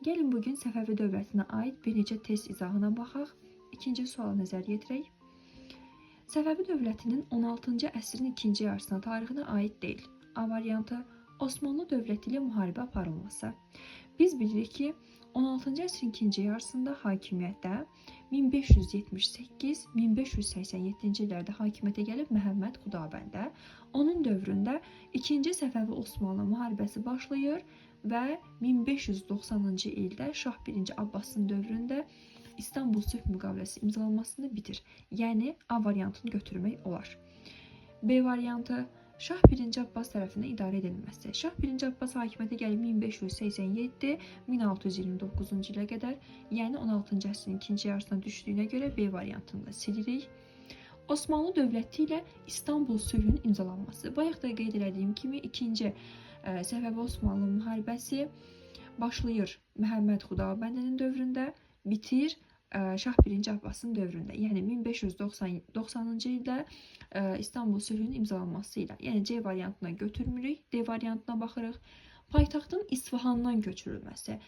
Gəlin bugün Səfəvi dövlətinə aid bir neçə test izahına baxaq. İkinci suala nəzər yetirək. Səfəvi dövlətinin 16-cı əsrin ikinci yarısına tarixinə aid deyil. A variantı: Osmanlı dövləti ilə müharibə aparılması. Biz bilirik ki, 16-cı əsrin ikinci yarısında hakimiyyətdə 1578-1587-ci illərdə hakimiyyətə gəlib Məhəmməd Xudabəndə. Onun dövründə 2-ci Səfəvi Osmanlı müharibəsi başlayır və 1590-cı ildə Şah 1-ci Abbasın dövründə İstanbul sülh müqaviləsi imzalanmasını bitir. Yəni A variantını götürmək olar. B variantı: Şah 1-ci Abbas tərəfindən idarə edilməsi. Şah 1-ci Abbas hakimiyyətə gəlib 1587-1629-cu ilə qədər, yəni 16-cı əsrin ikinci yarısına düşdüyünə görə B variantını da silirik. Osmanlı dövləti ilə İstanbul sülhünün imzalanması. Bayaq da qeyd elədiyim kimi ikinci Səfəvi Osmanlı müharibəsi başlayır Məhəmməd Xudabəndənin dövründə, bitir Şah 1-ci Abbasın dövründə. Yəni 1590-cı ildə İstanbul sülhünün imzalanması ilə. Yəni C variantına götürmürük, D variantına baxırıq. Paytaxtın İsfahandan köçürülməsi.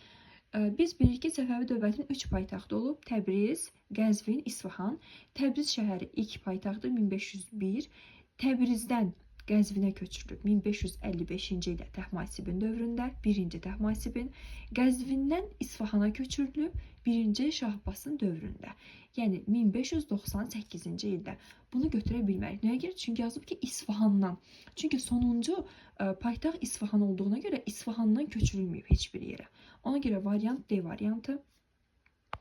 Biz bilirik ki, Səfəvi dövlətinin 3 paytaxtı olub: Təbriz, Qəzvin, İsfahan. Təbriz şəhəri ilk paytaxtı 1501, Təbrizdən Qəzvinə köçürülüb 1555-ci ildə Təhmasibin dövründə, 1-ci Təhmasibin, Qəzvindən İsfahana köçürülüb 1-ci Şah Abbasın dövründə. Yəni 1598-ci ildə. Bunu götürə bilmərik. Nəyə görə? Çünki yazıb ki, İsfahandan. Çünki sonuncu paytaxt İsfahan olduğuna görə İsfahandan köçürülməyib heç bir yerə. Ona görə variant D variantı.